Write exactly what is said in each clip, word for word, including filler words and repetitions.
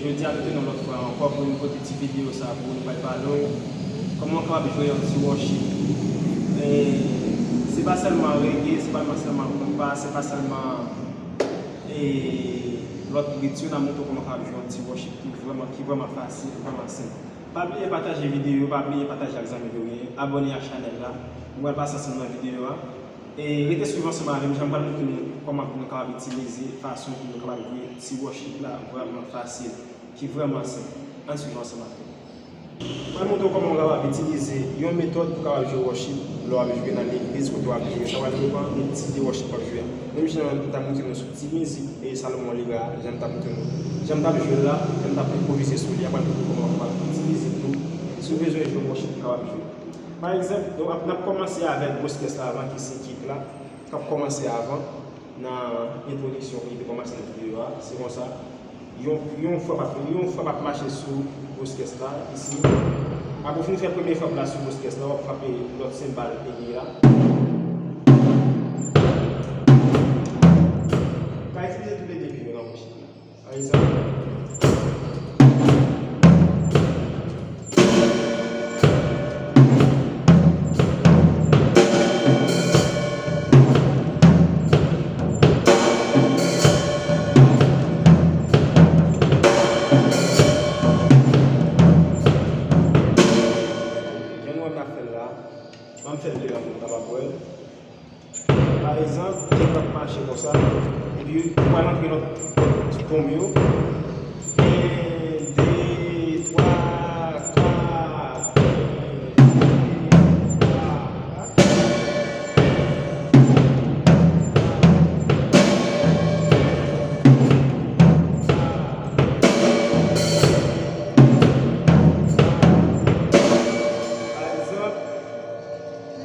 Jodi a nou tounen yon lòt fwa ankò pou nou pote ti videyo sa pou nou bay pale w kòman w kapab jwe yon ti worship. E, se pa sèlman reggae, se pa sèlman konpa, se pa sèlman, e, lòt rit yo, n ap montre w kòman w kapab jwe yon ti worship ki vrèman, ki vrèman fasil, vrèman senp. Pa bliye pataje videyo, pa bliye pataje ak zanmi w yo, abòne ak chanèl la. Nou pral pase ansanm nan videyo a. E rete swiv ansanm avè m, jan m pral montre nou kòman pou nou kapab itilize fason pou nou kapab jwe ti worship la vrèman fasil, ki vrèman senp. Ann swiv ansanm avè m. Mwen montre w kòman w kapab itilize yon metòd pou w kapab jwe worship lè w ap jwe nan legliz kote w ap jwe. Sa pral depann de tip de worship w ap jwe a. Menm jan m t ap montre nou sou ti mizik e Salomon Lira, jan m t ap montre nou, jan m t ap jwe l la, jan m t ap enpwovize sou li a, pral montre w kòman w kapab itilize tou si w bezwen jwe worship ou kapab jwe. Pa egzanp, nou ap, n ap kòmanse avèk gwo kès la avan ki se kick la, k ap kòmanse avan nan entwodiksyon pou li te kòmanse nan videyo a. Se konsa, yon, yon frap ap, yon frap ap mache sou gwo kès la, isi. Apre w fin fè premye frap la sou gwo kès la, w ap frape lòt senbal egi la. Ka itilize toulede pye yo nan worship la. Pa egzanp, jan nou wè m ap fè l la, m ap fè l de la pou nou kapab wè l. Pa egzanp, kèk ap mache konsa, epi ou pral antre lòt tonb yo. En, de, twa, kat, en, de, twa, kat. Pa egzanp,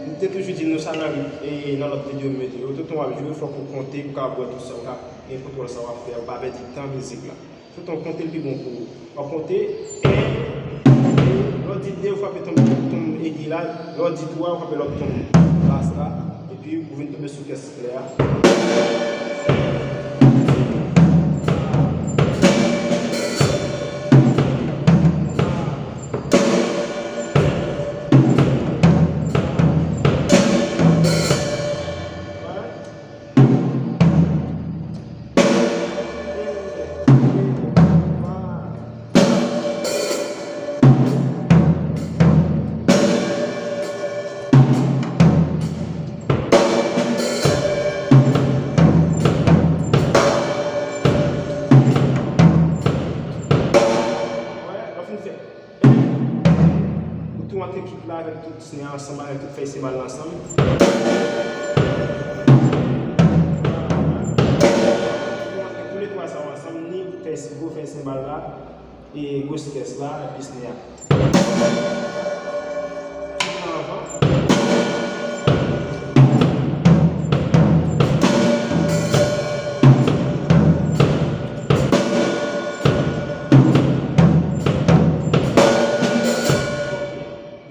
M te toujou di nou sa nan, e, nan lòt videyo m mete yo. Toutan w ap jwe, fòk ou konte pou w kapab wè tout sa, w ka gen kontwòl sa w ap fè a, ou pa pèdi tan mizik la. Toutan w konte l pi bon pou ou. W ap konte, en, de, lè w di de, ou frape tonb, tonb egi la, lè w di twa, ou frape lòt tonb bas la, epi ou vin tonbe sou kès klè a. Ou tou antre kick la avèk tout snare ansanm, avèk tout fèy senbal la ansanm. Ou tou antre toulètwa sa yo ansanm, ni fèy, gwo fèy senbal la, e gwo kès la, epi snare a. Anvan.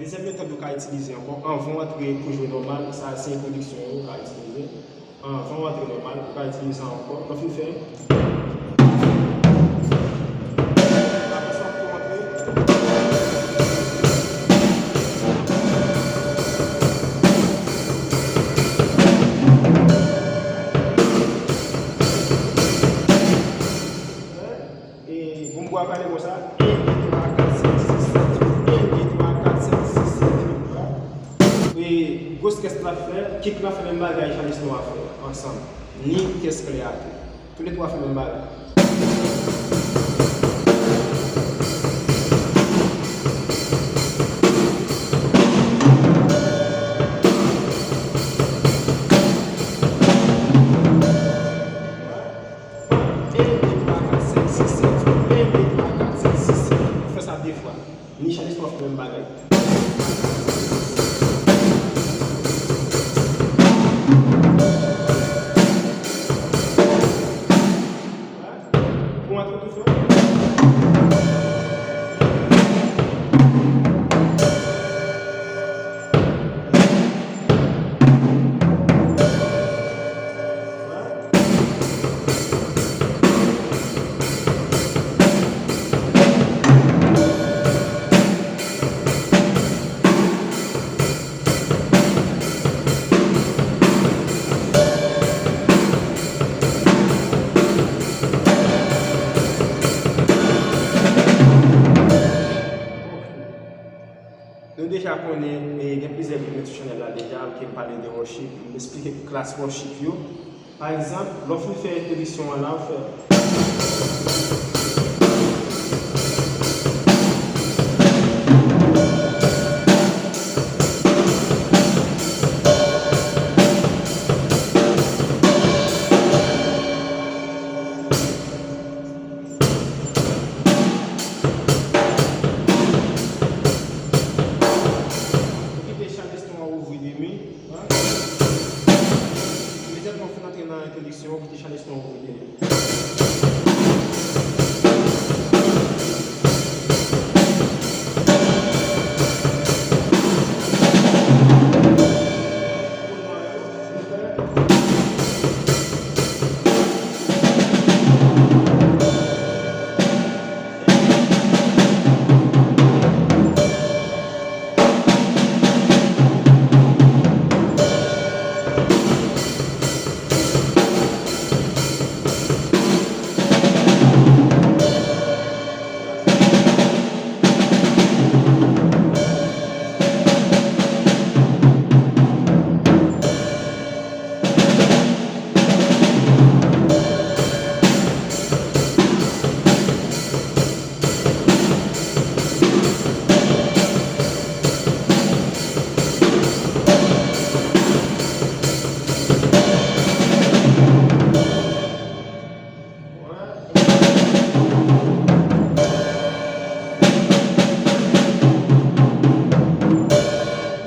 Dezyèm metòd ou ka itilize ankò, anvan w antre pou jwe nòmal, sa a se entwodiksyon yo ou ka itilize. Anvan w antre nòmal, ou ka itilize sa ankò. Lè w fin fè, apre sa, pou w antre. E, bon, m pral pale konsa. En, de, twa, kat, senk, sis, sèt, uit. En, de, twa, kat, senk, sis, sèt, uit. E, gwo kès la fè, kick la fè menm bagay, jan li sou a fè, ansanm. Ni kès klè a tou. Toulètwa fè menm bagay. En, de, twa, kat, senk, sis, sèt. En, de, twa, kat, senk, sis, sèt. Ou fè sa de fwa. Ni chan espwa fè menm bagay. Pou antre tou fè. Deja konnen, e, gen plizyè videyo sou chanèl la deja, ke m pale de worship, m esplike klas worship yo. Pa egzanp, lè w fin fè entwodiksyon an la, w fè. Ou kite chaleston an ouvri demi. Imedyatman w fin antre nan entwodiksyon, ou kite chaleston an ouvri demi.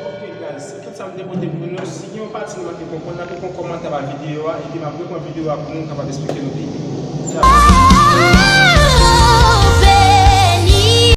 Ok, guys, se tout sa m te pote pou nou. Si gen yon pati nou manke konprann, lage yon kòmantè ba videyo a, epi m ap reprann videyo a pou nou kapab esplike nou pi byen.